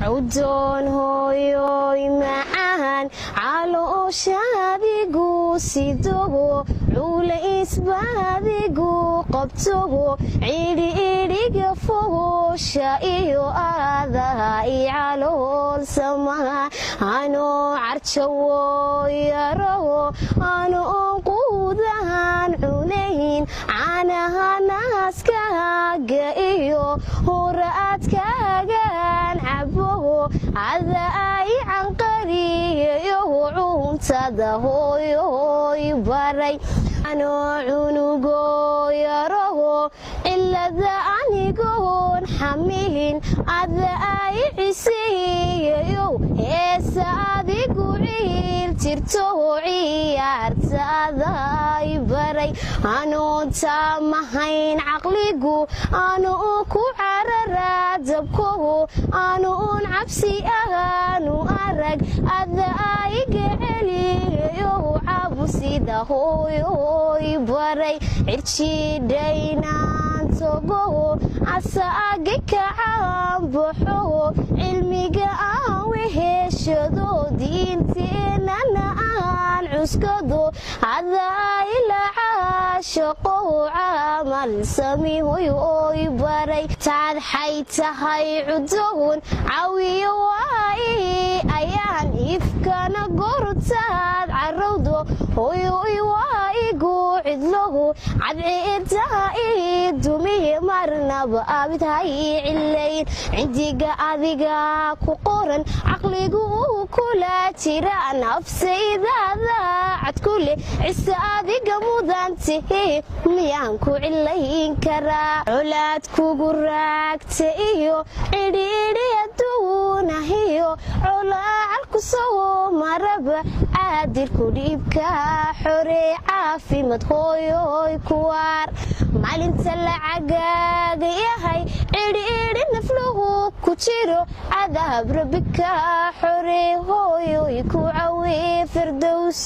Cudoon hooyoy macaan, calooshaadigu sidogo, culaysbaadigu qabtogo, cidhi idhiga fogoosha iyo aadaha i calool samaha. Anoo carjawo yarogo, anoo quudahan cunayn caanaha naaskaaga iyo horaadkaagan cabogo, ada ay canqariyayo cuntada hooyoy baray. Anoo cunugo yarogo, cilada anigoon xamilin, ada ay cisiiyayo heesa adigu ciil jirto ciyaartaaday baray. Anoo taamahayn caqligu, anuu ku carara dabkogo, anuun cabsi ahaanu arag, ada ayga celiyayo cabusida hooyoy baray. Cirjiidhaynaan togogo, asaagi kacaan baxogo, cilmiga aan weheshado, diinteenana aan cuskado, ada ilacaashaqo camal samihoy oy baray. Taad xay tahay cudoon cawiyo waai ayaan ifkana gortaad carowdo hoyoy waa igu cidlogo, cadceedaa ii dumiye marnaba abidhay cilayn. Cindiga adiga ku qoran, caqligu uu kula jira, nafsaydaada cad ku leh, cise adiga mudantihi, miyaan ku cilayn karaa? Colaad kugu raagta iyo cidhiidhi aduunahiyo colaacalku soo maraba, caadirku dhiibka xore, caafimad hooyoy kuwaar. Maalinta lacagaaga yahay, cidhiidhi nafluhu ku jiro, cadaab rabbi ka xore, hooyoy ku cawi firdows.